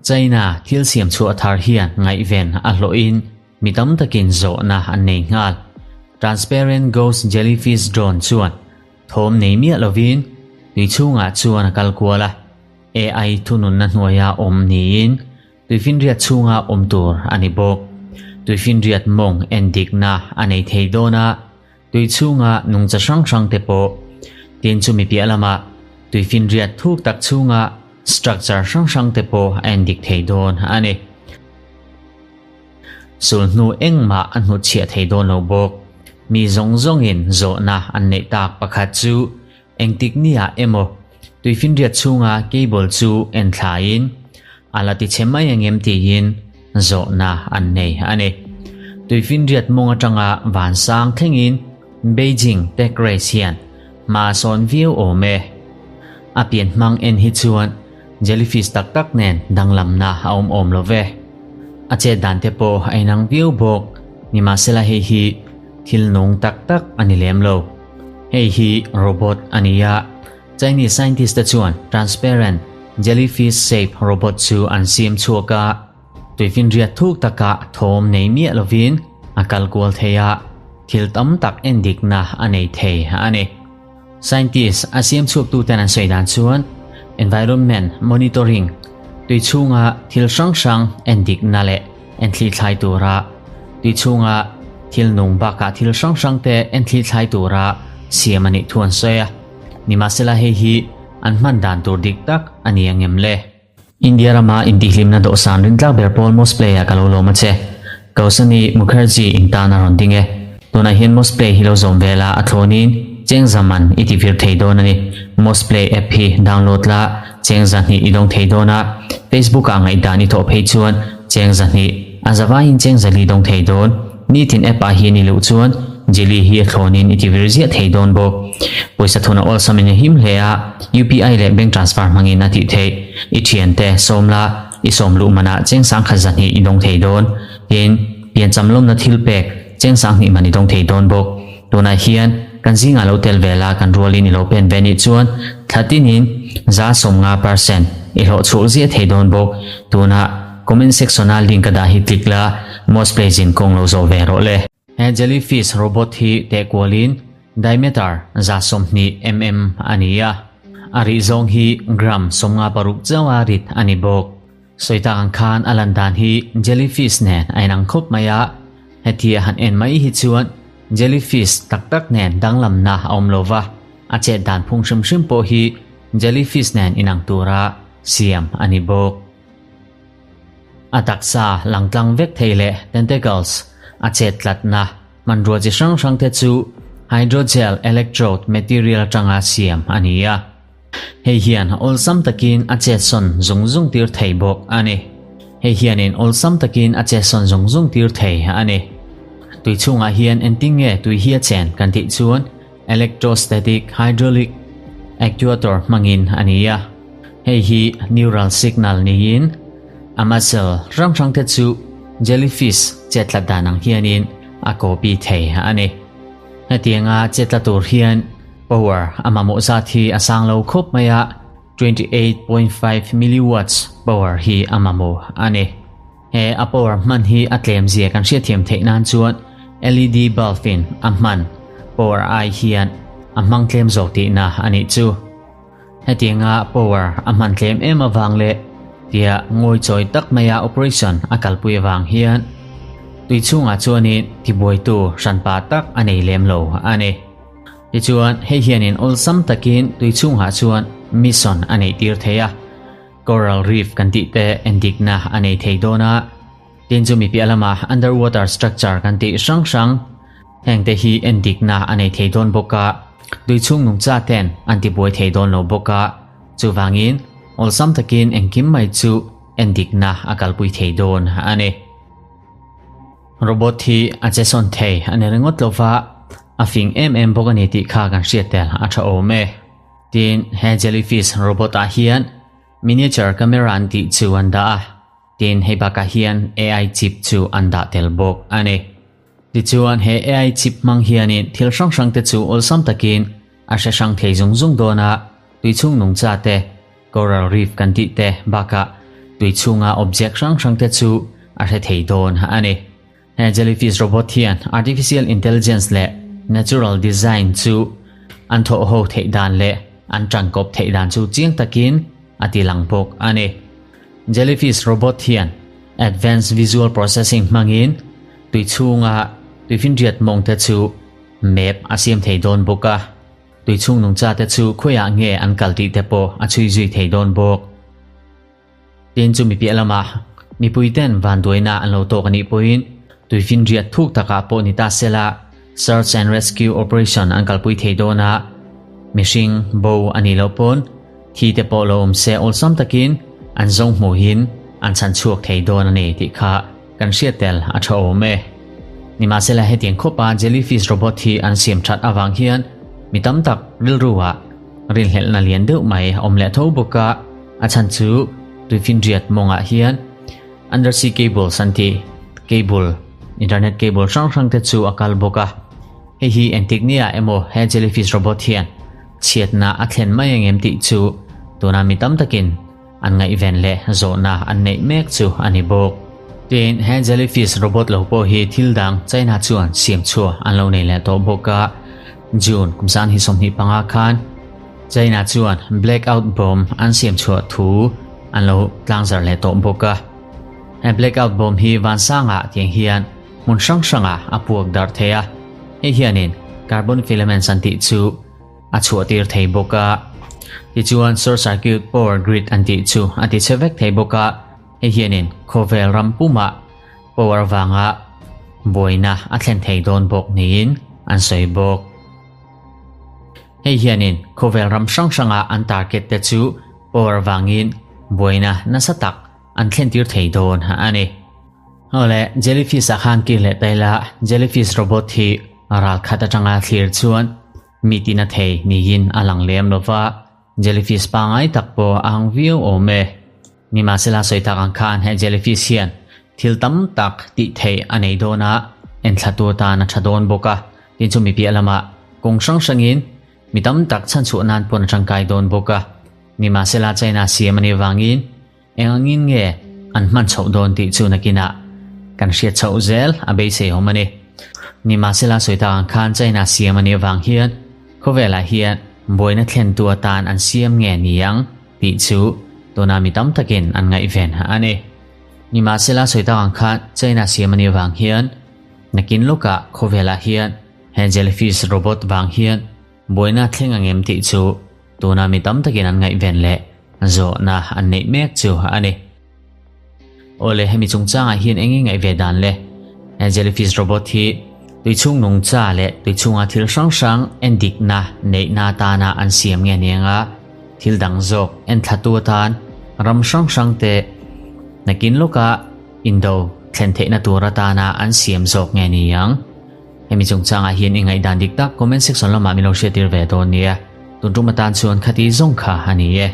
China thil siam chhuah thar hian ngaihven a hlawhin mi tam takin zawhna an nei nghal. Transparent Ghost Jellyfish Drone chuan thawm nei miah lovin tui chhungah chuan a kal kual a, AI thununna hnuaia awm niin tuifinriat chhunga awm tur a ni bawk. Tuifinriat mawng endikna a nei thei dawn a, Tui chhunga nungcha hrang hrang te pawh tin chumi piah lamah tuifinriat thuk tak chhunga structure hrang hrang te pawh a endik thei dawn a ni. Sulhnu engmah a hnutchhiah thei dawn lo bawk. Mi zawng zawngin zawhna an neih tak pakhat chu engtik niah emaw tuifinriat chhunga cable chu en thlaiin a la ti chhe mai angem tiin zawhna an nei a ni. Tuifinriat mawng atanga vansang thlengin Beijing Tech Race hian hma a sawn viau awm e. A pian hmang en hi chuan jellyfish tak tak nen danglamna a awm awm lo ve. A chet dan te pawh a inang viau bawk, nimahsela hei hi thil nung tak tak a ni lem lo. Hei hi robot a ni a, Chinese scientist te chuan transparent jellyfish shape robot chu an siam chhuak a, tuifinriat thuk taka thawm nei miah lovin a kal kual thei a, thil tam tak endikna a nei thei a ni. Scientist a siam chhuaktuten an sawi dan chuan environment monitoring, tui chhunga thil hrang hrang endikna leh enthlithlai tura tui chhunga thil nung bakah thil hrang hrang te enthlithlai tura siam a nih thu an sawi a. Nimahsela hei hi an hman dan tur dik tak a ni ang em le? India rama intihhlimna dawhsan rintlak ber pawl Mosplay ah ka lo lawm a che. Kausani Mukherjee in tan a rawn ding e. Tunah hian Mosplay hi lo zawm ve la a thlawnin cheng za man i ti vir thei dawn a ni. Mosplay app hi download la cheng zahnih i dawng thei dawn a, Facebook ah ngaihdan i thawh phei chuan cheng zahnih, a zavaiin cheng zali dawng thei dawn. Nitin app ah hian i luh chuan Jelly hi a thlawnin i ti vir ziah thei dawn bawk. Pawisa thun a awlsam in a him hle a, UPI leh bank transfer hmangin a tih theih. I thiante sawm la, i sawm luh manah cheng sangkhat zahnih i dawng thei dawn. Tin, piancham lawmna thil pek cheng sanghnih man i dawng thei dawn bawk. Tunah hian kan zingah lo tel ve la kan rualin i lo pen ve nih chuan thla tinin 50% percent i hlawh chhuak ziah thei dawn bawk. Tunah comment section a link a dah hi click la, most plays in kawng lo zawh ve rawh le. He jellyfish robot hi teh kualin diameter 120 mm a ni a, a rih zawng hi gram 56 chauh a rit a ni bawk. Sawi tak ang khan a lan dan hi jellyfish nen a inang khawp mai a, hetia han en mai hi chuan jellyfish tak tak nen danglamna a awm lo va, a chet dan phung hrim hrim pawh hi jellyfish nen inang tura siam a ni bawk. A taksa langtlang vek thei leh tentacles a chet tlatna hmanrua chi hrang hrang te chu hydrogel electrode material atanga siam a ni a. Hei hian awlsam takin a chetsawn zung zung tir thei bawk a ni. Hei hianin awlsam takin a chetsawn zung zung tir thei a ni. Tui chhungah hian engtin nge tui hi a chen kan tih chuan electrostatic hydraulic actuator hmangin a ni a. Hei hi neural signal niin a muscle hrang hrang te chu jellyfish chetla dan ang hianin a copy thei a ni. Hetianga chetla tur hian Power a mamawh zat hi a sang lo khawp mai a, 28.5 milliwatts power hi a mamawh a ni. He a power hman hi a tlem zia kan hriatthiam theih nan chuan LED bulb in a hman power ai hian a hmang tlem zawk tihna a nih chu. Hetianga power a hman tlem em avang leh tia ngawichawi tak maia operation a kalpui avang hian tui chhungah chuanin tibuaitu hranpa tak a nei lem lo a ni. Tichuan, hei hianin awlsam takin tui chhungah chuan mission a neih tir thei a, coral reef kan tih te endikna a nei thei dawn a, tin chumi piah lama underwater structure kan tih hrang hrang heng te hi endikna a nei thei dawn bawk a, tui chhung nungcha ten an tibuai thei dawn lo bawk a, chuvangin awlsam takin engkim mai chu endikna a kalpui thei dawn a ni. Robot hi a che sawn thei a ni ringawt lo va, a fing em em bawk a ni tih kha kan hriat tel a tha awm e. Tin, he jellyfish robot ah hian miniature camera an tih chu an dah a, tin hei bakah hian AI chip chu an dah tel bawk a ni. Tichuan he AI chip hmang hianin thil hrang hrang te chu awlsam takin a hre hrang thei zung zung dawn a, tui chhung nungcha te. Coral reef kan tih te bakah tui chhunga object hrang hrang te chu a hre thei dawn a ni. He jellyfish robot hian artificial intelligence leh natural design chu an thawh ho theih dan leh an tangkawp theih dan chu chiang takin a ti lang bawk a ni. Jellyfish robot hian advanced visual processing hmangin tui chhunga tuifinriat mawng te chu map a siam thei dawn bawk a. Tui chhung nungcha te chu khawiah nge an kal tih te pawh a chhui zui thei dawn bawk. Tin chu mi piah lamah mipui ten vanduaina an lo tawk a nih pawhin tuifinriat thuk takah pawh ni ta sela search and rescue operation an kalpui thei dawn a, mihring bo a nih loh pawn thi te pawh lo awm se awlsam takin an zawng hmuhin an chhan chhuak thei dawn a ni tih kha kan hriat tel a tha awm e. Nimahsela hetiang khawpa jellyfish robot hi an siam that avang hian mi tam tak rilru ah rinhlelhna lian deuh mai a awm leh tho bawk a, a chhan chu tuifinriat mawngah hian undersea cables an tih cable, internet cable hrang hrang te chu a kal bawk a, hei hi engtik nia emaw he jellyfish robot hian chhiatna a thlen mai angem tih chu tuna mi tam takin an ngaihven leh zawhna an neih mek chu a ni bawk. Tin, he jellyfish robot lo pawh hi thil dang China chuan siam chhuah an lo nei leh tawh bawk a. June kum 2025 khan China chuan blackout bomb an siam chhuah thu an lo tlangzar leh tawh bawk a. He blackout bomb hi vansangah tiang hian hmun hrang hrangah a puak darh thei a, hei hianin carbon filaments an tih chu a chhuah tir thei bawk a. Tichuan short circuit power grid an tih chu a ti chhe vek thei bawk a, hei hianin khawvel ram pumah power vanga buaina a thlen thei dawn bawk niin an sawi bawk. Hei hianin khawvel ram hrang hranga an target te chu power vangin buaina nasa tak an thlen tir thei dawn a ni. Awle, jellyfish ah khan kir leh ta ila, jellyfish robot hi ral khat atanga thlir chuan mi tina thei niin a lang lem lo va, jellyfish pangngai tak pawh a ang viau awm e. Nimahsela sawi tak ang khan he jellyfish hian thil tam tak tih theih a nei dawn a, enthlatu atan a tha dawn bawk a, tin chu mi piah lamah kawng hrang hrangin mi tam tak chhanchhuah nan pawn a tangkai dawn bawk a. Nimahsela China siam a nih vangin Eng angin nge an hman chhoh dawn tih chu nakinah kan hriat chhoh zel a beisei awm a ni. Nimahsela sawi tak ang khan China siam a nih avang hian khawvelah hian buaina thlentu atan an siam nge ni ang tih chu tuna mi tam takin an ngaihven a ni. Nimahsela sawi tak ang khan China siam a nih avang hian nakin lawkah khawvelah hian he jellyfish robot vang hian buaina thleng angem tih chu Tuna mi tam takin an ngaihven leh zawhna an neih mek chu a ni. Awle, hemi chungchangah hian eng nge ngaih ve dan le? He jellyfish robot hi tui chhung nungcha leh tui chhunga thil hrang hrang endikna neihna atana an siam nge ni anga thil dang zawk enthlatu atan ram hrang hrang te nakin lawka indo thlen theihna tur atana an siam zawk nge ni ang? Hemi chungchangah hian i ngaihdan dik tak comment section lamah min lo hriattir ve dawn nia. Tun tum atan chuan khati zawng kha a ni e.